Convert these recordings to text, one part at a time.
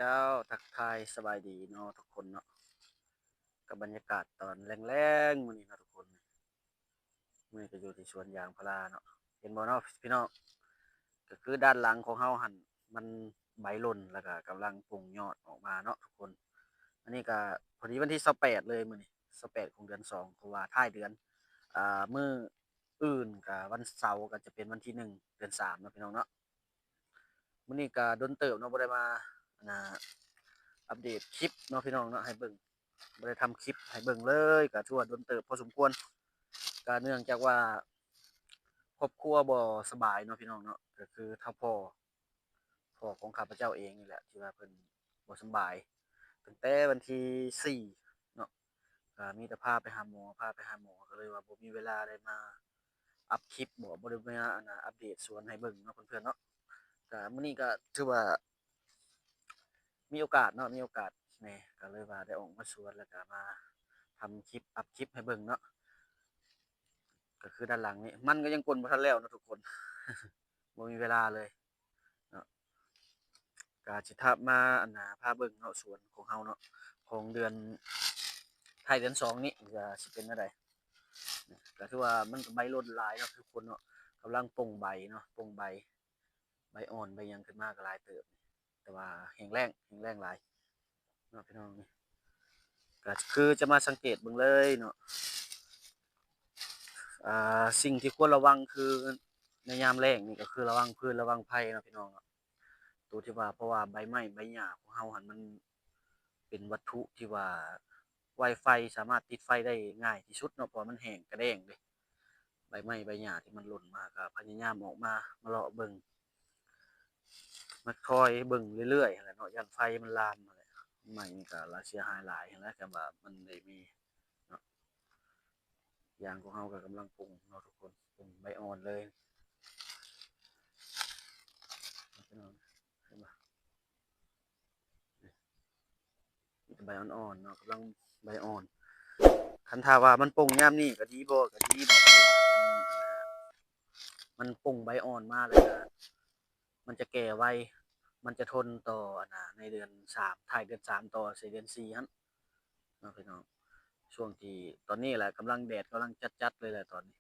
ແລ້ວທັກທາຍສະບາຍດີເນາະທຸກຄົນເນາະ ກັບບັນຍາກາດຕອນແລງໆມື້ນີ້ເນາະທຸກຄົນ. ມື້ນີ້ກໍຢູ່ທີ່ສວນຢາງພາລາເນາະ ເຫັນບໍ່ເນາະພີ່ນ້ອງ ກໍຄືດ້ານຫຼັງຂອງເຮົາຫັ້ນ ມັນໃບຫຼົ່ນ ແລ້ວກໍກຳລັງປົ່ງຍອດອອກມາເນາະທຸກຄົນ. ອັນນີ້ກໍພໍດີວັນທີຊາວແປດເລີຍ ມື້ນີ້ຊາວແປດຂອງເດືອນສອງ ເພາະວ່າທ້າຍເດືອນ ອ່າ ມື້ອື່ນກໍວັນເສົາກໍຈະເປັນວັນທີໜຶ່ງເດືອນສາມເນາະພີ່ນ້ອງເນາະ. ມື້ນີ້ກໍດົນເຕີບເນາະ ບໍ່ໄດ້ມາ ອັນນ່າ ອັບເດດຄລິບເນາະພີ່ນ້ອງເນາະ ໃຫ້ເບິ່ງ ບໍ່ໄດ້ທຳຄລິບໃຫ້ເບິ່ງເລີຍ ກໍຖືວ່າດົນເຕີບພໍສົມຄວນ ກໍເນື່ອງຈາກວ່າຄອບຄົວບໍ່ສະບາຍເນາະພີ່ນ້ອງເນາະ ກໍຄືເຖົ້າພໍ່ ພໍ່ຂອງຂ້າພະເຈົ້າເອງນີ້ແຫຼະ ທີ່ວ່າເພິ່ນບໍ່ສະບາຍ ຕັ້ງແຕ່ວັນທີສີ່ເນາະ ກໍມີແຕ່ພາໄປຫາໝໍ ພາໄປຫາໝໍ ກໍເລີຍວ່າບໍ່ມີເວລາໄດ້ມາອັບຄລິບບໍ ບໍ່ໄດ້ມາ ອັນນ່າ ອັບເດດສວນໃຫ້ເບິ່ງເນາະເພື່ອນໆເນາະ. ກໍມື້ນີ້ກໍຖືວ່າ ມີໂອກາດເນາະ ມີໂອກາດແດ່ ກໍເລີຍວ່າໄດ້ອອກມາສວນ ແລ້ວກໍມາທຳຄລິບ ອັບຄລິບໃຫ້ເບິ່ງເນາະ. ກໍຄືດ້ານຫຼັງນີ້ ມັນກໍຍັງກົນບໍ່ທັນແລ້ວເນາະທຸກຄົນ ບໍ່ມີເວລາເລີຍເນາະ. ກໍຊິພາມາ ອັນນ່າ ພາເບິ່ງເນາະ ສວນຂອງເຮົາເນາະ ຂອງເດືອນ ທ້າຍເດືອນສອງນີ້ ກໍຊິເປັນແນວໃດ. ກໍຖືວ່າມັນກໍໃບຫຼົ່ນຫຼາຍເນາະທຸກຄົນເນາະ ກຳລັງປົ່ງໃບເນາະ ປົ່ງໃບ ໃບອ່ອນໃບຫຍັງຂຶ້ນມາກໍຫຼາຍເຕີບ ແຕ່ວ່າແຫ້ງແລ້ງ ແຫ້ງແລ້ງຫຼາຍເນາະພີ່ນ້ອງ. ກໍຄືຈະມາສັງເກດເບິ່ງເລີຍເນາະ ອ່າ ສິ່ງທີ່ຄວນລະວັງຄືໃນຍາມແລ້ງນີ້ ກໍຄືລະວັງຟືນ ລະວັງໄຟເນາະພີ່ນ້ອງເນາະ. ໂຕທີ່ວ່າ ເພາະວ່າໃບໄມ້ໃບຫຍ້າຂອງເຮົາຫັ້ນ ມັນເປັນວັດຖຸທີ່ວ່າ ໄວໄຟ ສາມາດຕິດໄຟໄດ້ງ່າຍທີ່ສຸດເນາະ ເພາະວ່າມັນແຫ້ງກະແດງເດ້. ໃບໄມ້ໃບຫຍ້າທີ່ມັນຫຼົ່ນມາ ກໍພະຍາຍາມອອກມາ ມາເລາະເບິ່ງ ມາຄອຍເບິ່ງເລື້ອຍໆຫັ້ນແຫຼະເນາະ ຢ້ານໄຟມັນລາມຫັ້ນແຫຼະ. ໄມ້ນີ້ກໍລະເສຍຫາຍຫຼາຍຫັ້ນແຫຼະ ແຕ່ວ່າມັນໄດ້ມີເນາະ. ຢາງຂອງເຮົາກໍກຳລັງປົ່ງເນາະທຸກຄົນ ປົ່ງໃບອ່ອນເລີຍ ເຫັນບໍ່? ມີແຕ່ໃບອ່ອນໆເນາະ ກຳລັງໃບອ່ອນ. ຄັນຖ້າວ່າມັນປົ່ງຍາມນີ້ກໍດີບໍ່? ກໍດີເນາະ ມັນ ມັນປົ່ງໃບອ່ອນມາແລ້ວ ມັນຈະແກ່ໄວ ມັນຈະທົນຕໍ່ ອັນນ່າ ໃນເດືອນສາມ ທ້າຍເດືອນສາມ ຕໍ່ໃສ່ເດືອນສີ່ຫັ້ນເນາະພີ່ນ້ອງ. ຊ່ວງທີ່ຕອນນີ້ແຫຼະ ກຳລັງ ແດດກຳລັງຈັດໆເລີຍແຫຼະຕອນນີ້.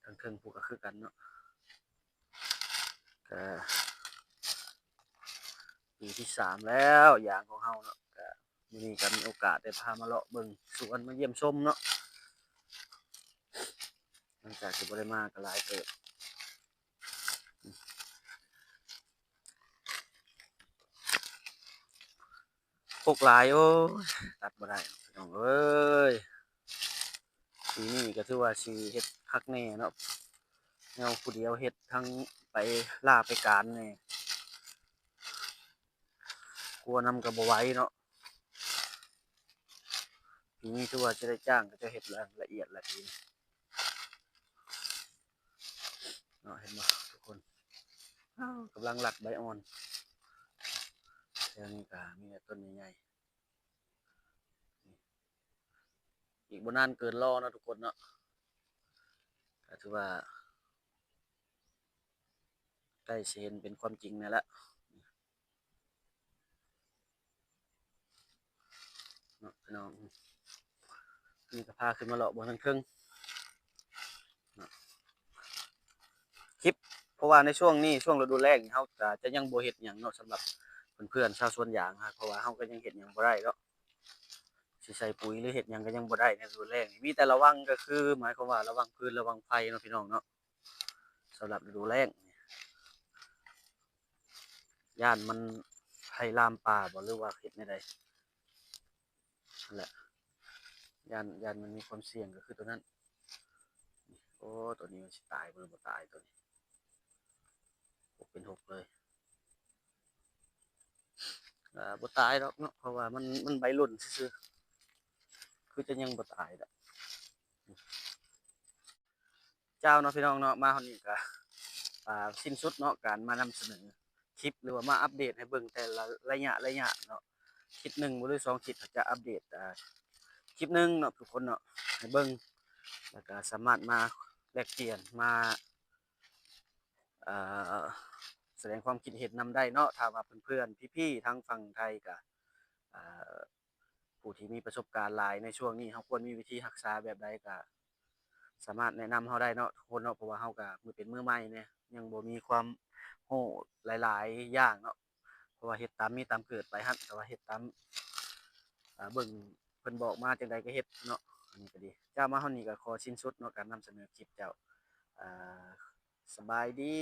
ທາງເທິງພຸ້ນກໍຄືກັນເນາະ ກະປີທີສາມແລ້ວ ຢາງຂອງເຮົາເນາະ. ກະມື້ນີ້ກໍມີໂອກາດໄດ້ພາມາເລາະເບິ່ງສວນ ມາຢ້ຽມຊົມເນາະ ຫຼັງຈາກທີ່ບໍ່ໄດ້ມາກໍຫຼາຍເຕີບ. ຮົກຫຼາຍ ໂອ້ຍ ຕັດບໍ່ໄດ້ພີ່ນ້ອງເອີຍ. ປີນີ້ກໍຖືວ່າຊິເຮັດຄັກແນ່ເນາະ ແນວຜູ້ດຽວເຮັດ ທັງໄປລາໄປການແນ່ ກົວນຳກໍບໍ່ໄຫວເນາະ. ປີນີ້ຖືວ່າຈະໄດ້ຈ້າງເຂົາເຈົ້າເຮັດລະ ລະອຽດລະອີ ເນາະ ເຫັນບໍ່ທຸກຄົນ? ອ້າວ ກຳລັງລັກໃບອ່ອນ ແຖວນີ້ກໍມີແຕ່ຕົ້ນໃຫຍ່ໆ. ອີກບໍ່ນານເກີນລໍເນາະທຸກຄົນເນາະ ກໍຖືວ່າໃກ້ຊິເຫັນເປັນຄວາມຈິງແລ້ວລະ. ເນາະພີ່ນ້ອງ ນີ້ກໍພາຂຶ້ນມາເລາະເບິ່ງທາງເທິງເນາະ ຄລິບ ເພາະວ່າໃນຊ່ວງນີ້ ຊ່ວງລະດູແລ້ງນີ້ ເຮົາກໍຈະຍັງບໍ່ເຮັດຫຍັງເນາະ ສຳລັບເພື່ອນໆຊາວສວນຢາງ ເພາະວ່າເຮົາກໍຍັງເຮັດຫຍັງບໍ່ໄດ້ເນາະ ຊິໃສ່ປຸຍ ຫຼື ເຮັດຫຍັງກໍຍັງບໍ່ໄດ້ໃນລະດູແລ້ງນີ້ ມີແຕ່ລະວັງ ກໍຄືໝາຍຄວາມວ່າລະວັງຟືນ ລະວັງໄຟເນາະພີ່ນ້ອງເນາະ. ສຳລັບລະດູແລ້ງ ຢ້ານມັນໄຟລາມປ່າບໍ ຫຼືວ່າເຮັດແນວໃດ ນັ້ນແຫຼະ ຢ້ານ ຢ້ານມັນມີຄວາມສ່ຽງ ກໍຄືໂຕນັ້ນ. ໂອ້ ໂຕນີ້ມັນຊິຕາຍບໍ່ ຫຼືບໍ່ຕາຍໂຕນີ້? ຫົກເປັນຫົກເລີຍ. ອ່າ ບໍ່ຕາຍດອກເນາະ ເພາະວ່າມັນ ມັນໃບຫຼົ່ນຊື່ໆ ຄືຈະຍັງບໍ່ຕາຍດອກ. ເຈົ້າເນາະ ພີ່ນ້ອງເນາະ ມາຮອດນີ້ກໍ ອ່າ ສິ້ນສຸດເນາະ ການມານຳສະເໜີຄລິບ ຫຼືວ່າມາອັບເດດໃຫ້ເບິ່ງແຕ່ລະໄລຍະໄລຍະເນາະ. ທິດໜຶ່ງບໍ່ ຫຼື ສອງທິດ ເຮົາຈະອັບເດດ ອ່າ ຄລິບໜຶ່ງເນາະ ທຸກຄົນເນາະ ໃຫ້ເບິ່ງ ແລ້ວກໍສາມາດມາແລກປ່ຽນ ມາ ອ່າ ສະແດງຄວາມຄິດເຫັນນຳໄດ້ເນາະ. ຖ້າວ່າເພື່ອນໆ ພີ່ໆ ທາງຝັ່ງໄທກະ ອ່າ ຜູ້ທີ່ມີປະສົບການຫຼາຍໃນຊ່ວງນີ້ ເຮົາຄວນມີວິທີຮັກສາແບບໃດ ກະສາມາດແນະນຳເຮົາໄດ້ເນາະ ທຸກຄົນເນາະ. ເພາະວ່າເຮົາກະມື ເປັນມືໃໝ່ແດ່ ຍັງບໍ່ມີຄວາມຮູ້ຫຼາຍໆຢ່າງເນາະ ເພາະວ່າເຮັດຕາມມີຕາມເກີດໄປຫັ້ນ ແຕ່ວ່າເຮັດຕາມ ອ່າ ເບິ່ງເພິ່ນບອກມາຈັ່ງໃດກະເຮັດເນາະ. ອັນນີ້ກະດີ ເຈົ້າ ມາຮອດນີ້ກະຂໍສິ້ນສຸດເນາະ ການນຳສະເໜີຄລິບເຈົ້າ. ອ່າ ສະບາຍດີ.